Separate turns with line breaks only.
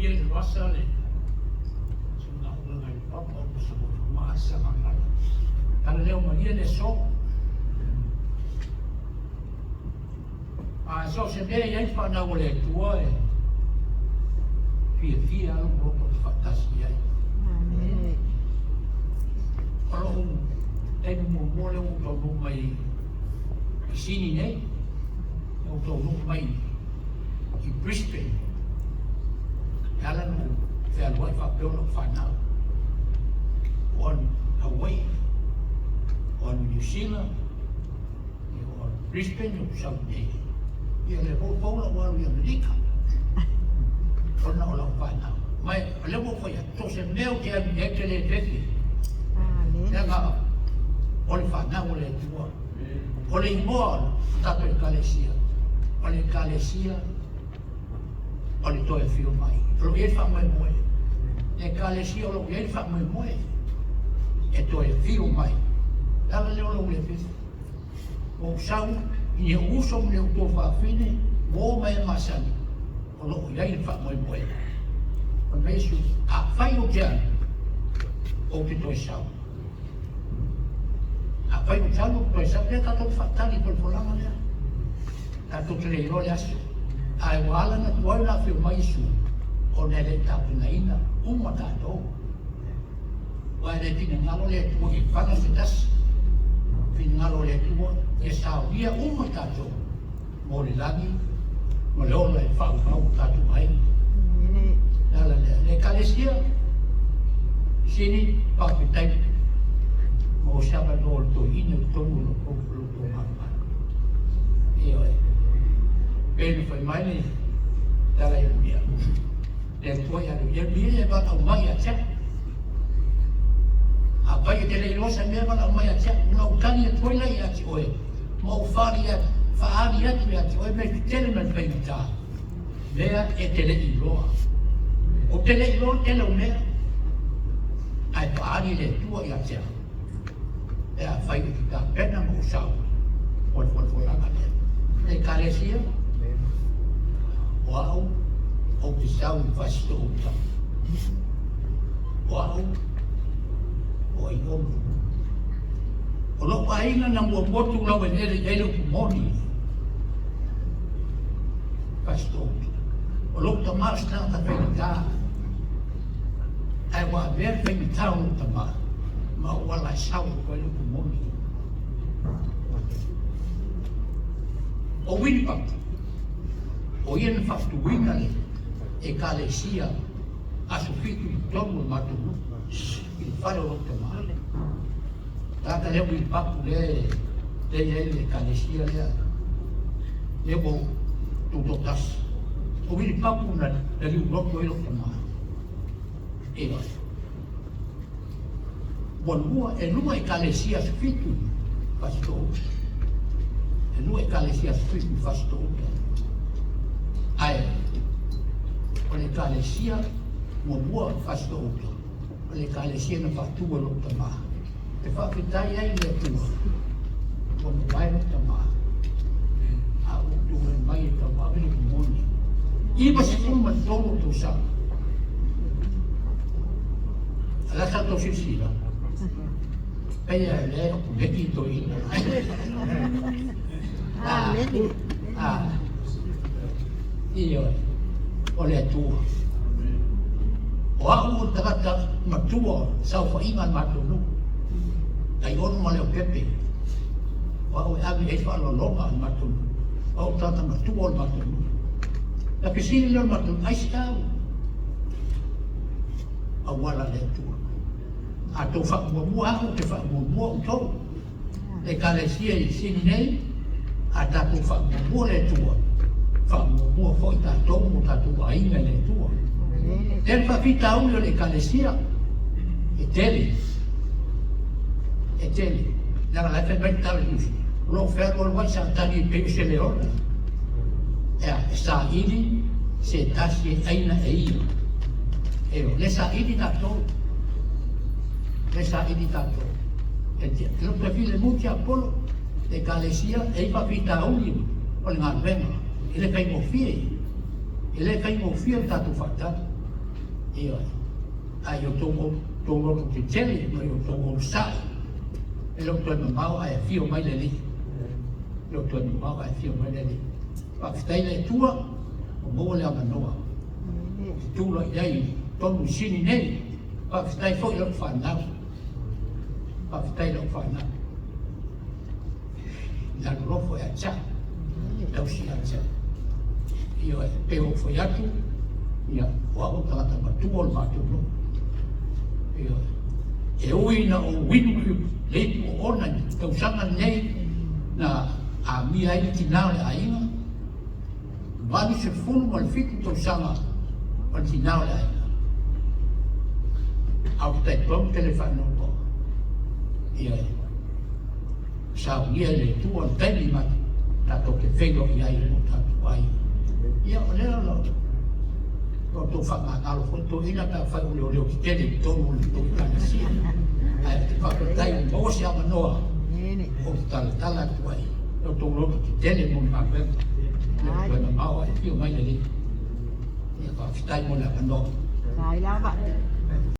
Ia i le vasa le sugaulaga i le papa o sa maa sa gagana. Tala leo malia le aso. A so o se mea e i ai le fanau a le Atua e fiafia lava lou loto ou te faatasi i ai. O lou taimi muamua lea ua ou taunuu mai i Sini nei, ua ou taunuu mai i Brisbane. E ala ona ou fealuai faapea o lau fanau. Ua alu Hawaii, ua alu New Zealand, O Brisbane ou te sau nei. Ia lea foi pau lau alu i Amerika. Ona o lau fanau. Ma o lea ua ou fai atu, so o se mea ou te alu i ai ou te le fefe. Leaga o le fanau a le Atua. O le igoa o le tatou Ekalesia, o le Ekalesia o le toe afio mai. O lo o i ai le faamoemoe. Le Ekalesia o lo o i ai le faamoemoe e toe afio mai. O le ala lea o lou le fefe. Ua ou sau i ni ou uso ma ni ou tuafafine, ua oo mai e masani, o lo o i ai le faamoemoega. Fai mai Iesu, Afai ou te alu, ou te toe sau. Afai ou te alu, ou te toe sau. Lea tatou te faatali i folafolaga lea. Tatou te le iloa le aso. Ae ua ala ona tuai ona afio mai Iesu, ona e le i tapenaina uma tatou. Aua e le finagalo le Atua i fana se tasi. Finagalo o le Atua ia saunia uma tatou mo le lagi ma le ola e faaumau o tatou aiga. Le ala lea. Le Ekalesia, sini faafetai mo se avanoa o le toeaina i totonu o lo outou malumalu. Ioe. Pei ona fai mai le tala i mea. Le Atua ia ia mea e valaau mai ia te au. Afai e te le iloa se mea e valaau mai ia te au, ona ou tali atu ai lea ia te oe, ma ou fali atu, faaali atu ia te oe mea tetele ma le faigata, mea e te le i iloa. Ou te le iloa le tele o mea, ae faaali le Atua ia te au, pe afai ou te tapena ma ou sau o le folafolaga lea. Le Ekalesia, o au ou te sau i Fasitoo-uta. O au, o Aiono. O lou aiga na muamua tulau eleele i ai le upu moni. Fasitoo-uta. O lou tama o se tagata faigata, ae ua avea le faigata o lou tama ma ou ala e sau atu ai le upu moni. O Winipapa, o ia na faatuina le Ekalesia Aso Fitu i totonu o le matou nuu, i le fale o lou tama. Tagata lea Winipapu lea lea i ai le Ekalesia lea, lea ua tutoatasi. O Winipapu na liuloto ai lou tama. Ioe. Ua lua, e lua Ekalesia Aso Fitu i Fasitoo-uta. E lua Ekalesia Aso Fitu i Fasitoo-uta. Ae, o le Ekalesia muamua i Fasitoo-uta, o le Ekalesia na faatu e lou tama. E faafetai ai i le Atua, ua mavae lou tama, a ua tulai mai e tauave le moni. 93 ou tausaga. A la sa tou silasila, pei a lea e puleki i toeaina. Ah, ioe, o le Atua. O au o le tagata matua saofaiga a le matou nuu, Aiono ma Leaupepe. O au e ave i ai le faaaloaloga a le matou nuu. O au o le tagata matua o le matou nuu. Na fesili lea o le matou nuu, aisea au? Auala a le Atua. A tou faamuamua au, ou te faamuamua outou. Le Ekalesia i Sini nei, a tatou faamuamua le Atua, faamuamua foi tatou ma o tatou aiga i le Atua. Lea le faafitauli o le Ekalesia, e tele, e tele. Leaga la e fai mai le tala i Tusi, o lo o fealualuai Satani e pei o se leona, ea, e saili se tasi e aina e ia. Ioe, lea e saili tatou, lea e saili tatou. E te toe filemu tiapolo, le Ekalesia e i ai faafitauli o le galuega, e le faigofie, e le faigofie le tatou faatali. Ioe. Ae ia outou loto tetele ma ia outou onosai, e le o toe mamao ae afio mai le Alii. E le o toe mamao ae afio mai le Alii. Faafetai i le Atua ua maua le avanoa ou te tulai ai i totonu i Sini nei. Faafetai foi i lau fanau. Faafetai i lau fanau. I alolofa ia te au, tausi ia te au. Ioe, pei ona ou fai atu, ia, o au o le tagata matua o le matou nuu. Ioe. E ui ina ou inu le ipu oona i le tausaga lenei na amia ai le tina o le aiga, 87 tausaga o le tina o le aiga. Ae ou te talitonu ou te le faanoanoa. Ioe. Saunia e le Atua le taimi ma tatou te feiloai ai ma o tatou aiga. Ia, o lea o lo outou faamagalo foi toeaiina pe afai o leoleo tetele i totonu o le tou ekalesia. Ae ou te faafetai ua maua se avanoa ou te talatala atu ai i outou loto tetele mo le galuega. E le o toe mamao ae afio mai le Alii. Ia, faafetai mo le avanoa.